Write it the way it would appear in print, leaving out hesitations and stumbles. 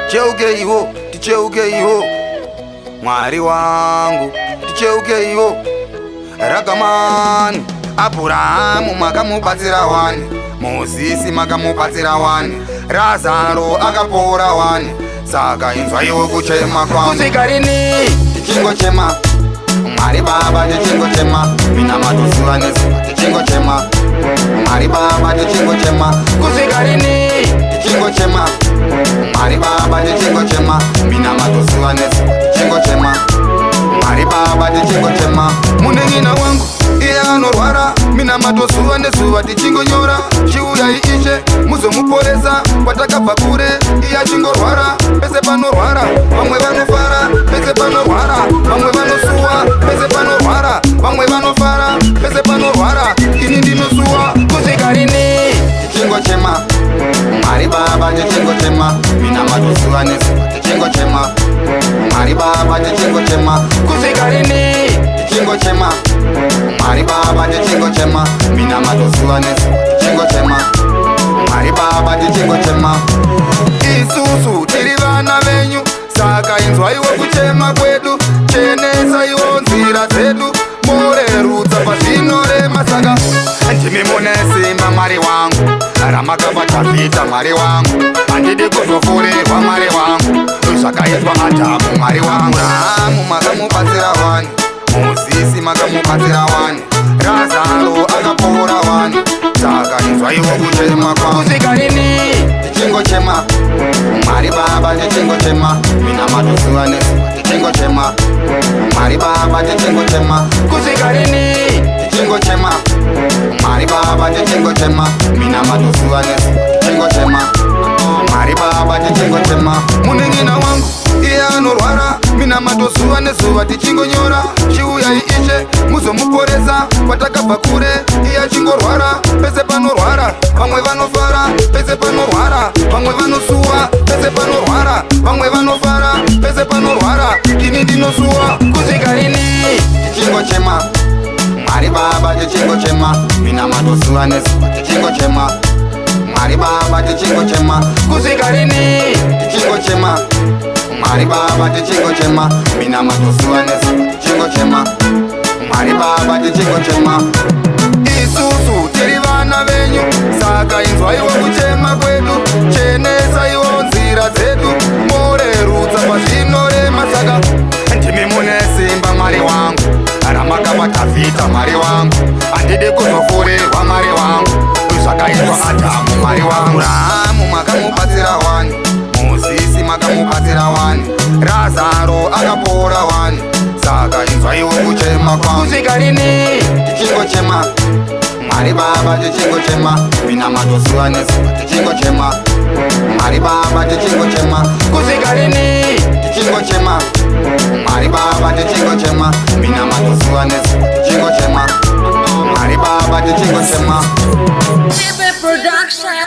Ticheukeiwo, ticheukeiwo, Mwari wangu, ticheukeiwo. Ragamani, Abhurahamu makamubatsira wani, Mozisi makamubatsira wani, Razaro akapora wani, saka inzwaiwo kuchema kwangu. Kusvika rini tichingochema? Mwari Baba, tichingochema, minamato zuva nezuva tichingochema. Mwari Baba, tichingochema, kusvika rini tichingochema? Mwari Baba, tichingochema, minamato zuva nezuva tichingochema. Mwari Baba, tichingochema. Munin'ina wangu iye anorwara, minamato zuva nezuva tichingonyora. Chiuyai Ishe muzomuporesa, kwatakabva kure, iye achingorwara. Pese panorwara vamwe vanofara, pese panorwara vamwe vanosuwa, pese panorwara vamwe vanofara, pese panorwara ini ndinosuwa. Kusvika rini tichingochema? Mwari Baba, tichingochema, minamato zuva nezuva tichingochema. Mwari Baba, tichingochema, kusvika rini tichingochema? Mwari Baba, tichingochema, minamato zuva nezuva tichingochema. Mwari Baba, tichingochema. Isusu tiri vana venyu, saka inzwaiwo kuchema kwedu, chenesaiwo nzira dzedu, murerutsa pazvinorema. Saka ndimi mune simba, Mwari wangu, ramakapa Dhavhidha. Mwari wangu, handidi kuzofurirwa, Mwari wangu, zvakaitwa Adhamu. Mwari wangu, Abrahamu makamubatsira wani, Mozisi makamubatsira wani, Razaro akapora wani, saka inzwaiwo kuchema kwangu. Kusvika rini tichingochema? Mwari Baba, tichingochema, minamato zuva nezuva tichingochema. Mwari Baba, tichingochema, kusvika rini tichingochema? Mwari Baba, tichingochema, minamato zuva nezuva tichingochema. Mwari Baba, tichingochema. Munin'ina wangu iye anorwara, minamato zuva nezuva tichingonyora. Chiuyai Ishe muzomuporesa, kwatakabva kure, iye achingorwara. Pese panorwara vamwe vanofara, pese panorwara vamwe vanosuwa, pese panorwara vamwe vanofara, pese panorwara ini ndinosuwa. Kusvika rini tichingochema? Mwari Baba, tichingochema, minamato zuva nezuva tichingochema. Mwari Baba, tichingochema, kusvika rini tichingochema? Mwari Baba, tichingochema, minamato zuva nezuva tichingochema. Mwari Baba, tichingochema. Isusu tiri vana venyu, saka inzwaiwo kuchema kwedu, chenesaiwo nzira dzedu, murerutsa pazvinorema. Saka ndimi mune simba, Mwari wangu, ramakapa Dhavhidha. Mwari wangu, handidi kuzofurirwa, Mwari wangu, zvakaitwa Adhamu. Mwari wangu, Abrahamu makamubatsira wani, Mozisi makamubatsira wani, Razaro akapora wani, saka inzwaiwo kuchema kwangu. Kusvika rini tichingochema? Mwari Baba, tichingochema, minamato zuva nezuva tichingochema. Mwari Baba, tichingochema, kusvika rini tichingochema? Mwari Baba, tichingochema, minamato zuva nezuva tichingochema. Mwari Baba, tichingochema. Tipe Production.